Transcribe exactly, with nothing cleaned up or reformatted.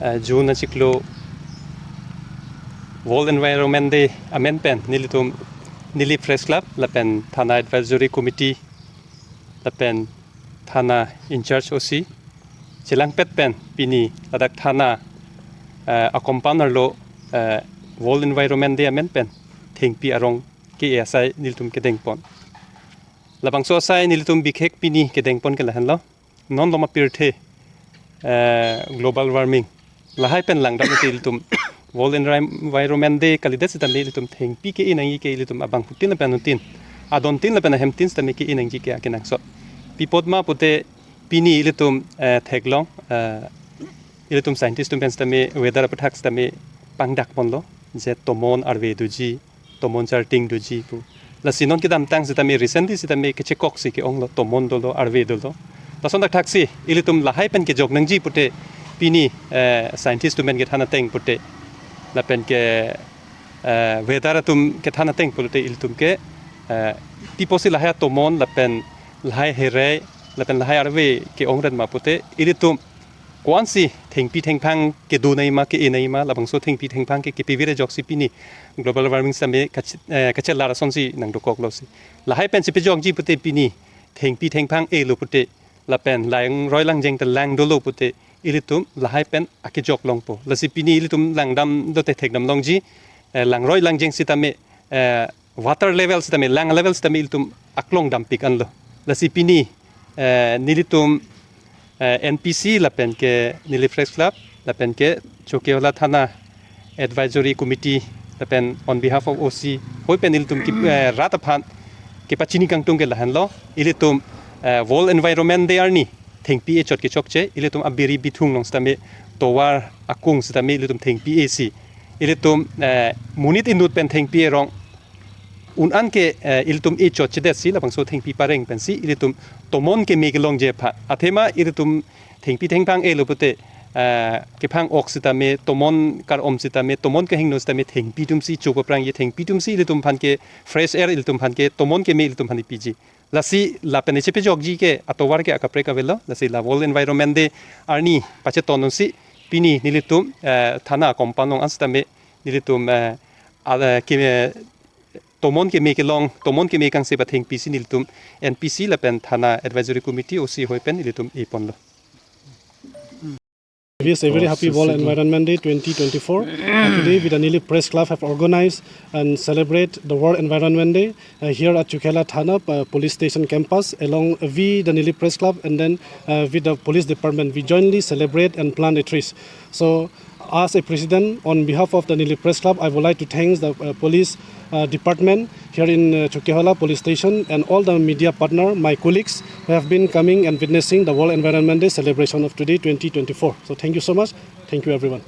eh, June achiklo World Environment Day amen pen nelitum Nilip Press Club lapen Thana Advisory Committee lapen Thana in-charge O C chelangpet pen pini ladak Thana, eh, a-compound arlo, eh, World Environment Day amen pen thengpi arong ke-e asai nelitum kedengpon. Labangso asai nelitum bikhek pini kedengpon ke lahenlo. Non loma pirthe, eh, global warming lahai pen langdam te ilitum World Envi-, Environment Day kalidet sitame ilitum thengpi ke-e nangji ke ilitum abangphutin lapen anuttin, adontin lapen ahemtin sitame ke-e nangji ke akenangsot. Pi apot ma pute pini ilitum, eh, theklong, eh, ilitum scientist atum pen sitame weather aputhak sitame pangdakponlo, je tomon arve doji, tomon charting doji pu. Lasi non kedamtang sitame recently sitame kechekok si ke-onglo, tomon dolo, arve dolo. Lason thakthak si ilitum lahai pen kejok nangji pute pini, eh, scientist atum pen kethan ateng pute lapen ke, eh, weather atum kethan ateng pute ilitum ke, eh, tipo si lahai tomon lapen lahai herei lapen lahai arve ke-ongren ma pute ilitum ko-ansi thengpi thengphang kedo nangji ma ke-e nangji ma, labangso thengpi thengphang ke kepivir ajoksi pini global warming sitame kach-, eh, kachelar asonsi nangdokoklo si. Lahai pen si pejokji pute pini thengpi thengphang e-lo pute lapen langroi langjeng ta lang dolo pute ilitum lahai pen akejok longpo. Lasi pini ilitum langdam dote thekdam longji, eh, langroi langjeng sitame, eh, water level sitame, lang level sitame ilitum aklong dampik anlo. Lasi pini, eh, nelitum, eh, N P C lapen ke Nilip Press Club lapen ke Chokihola Thana Advisory Committee lapen on behalf of O C hoi pen ilitum ki, eh, rat aphan kepachini kangtung ke lahenlo. Ilitum, eh, World Environment Day arni thengpi echot kechokche, ilitum abiri bithung along sitame, tovar akung sitame ilitum thengpi e si. Ilitum, eh, monit inut pen thengpi erong un-an ke, eh, ilitum echot chedet si labangso thengpi pareng pensi ilitum tomon keme kelongji aphan. Athema ilitum thengpi thengphang e-lo pute, eh, kephang ok sitame, tomon kar-om sitame, tomon kehingno sitame thengpi atum si chopaprangji, thengpi atum si ilitum aphan ke fresh air ilitum aphan ke, tomon keme ilitum aphan piji. Lasi lapen echepejokji ke atovar ke akaprek avelo. Lasi la World Environment Day arni pacheton-un si pini nelitum, eh, Thana compound along an sitame nelitum, eh, al-, eh, ke, eh, tomon keme kelong, tomon keme kangse pathengpi si nelitum N P C lapen Thana Advisory Committee O C hoi pen nelitum eponlo. Yes, a very happy World Environment Day twenty twenty-four. Uh, today, we, the Nilip Press Club, have organized and celebrate the World Environment Day, uh, here at Chokihola Thana, uh, Police Station campus, along, uh, we, the Nilip Press Club, and then, uh, with the police department, we jointly celebrate and plant a trees. So, as a president, on behalf of the Nilip Press Club, I would like to thank the, uh, police, uh, department here in, uh, Chokihola Police Station and all the media partner, my colleagues who have been coming and witnessing the World Environment Day celebration of today, twenty twenty-four. So thank you so much. Thank you, everyone.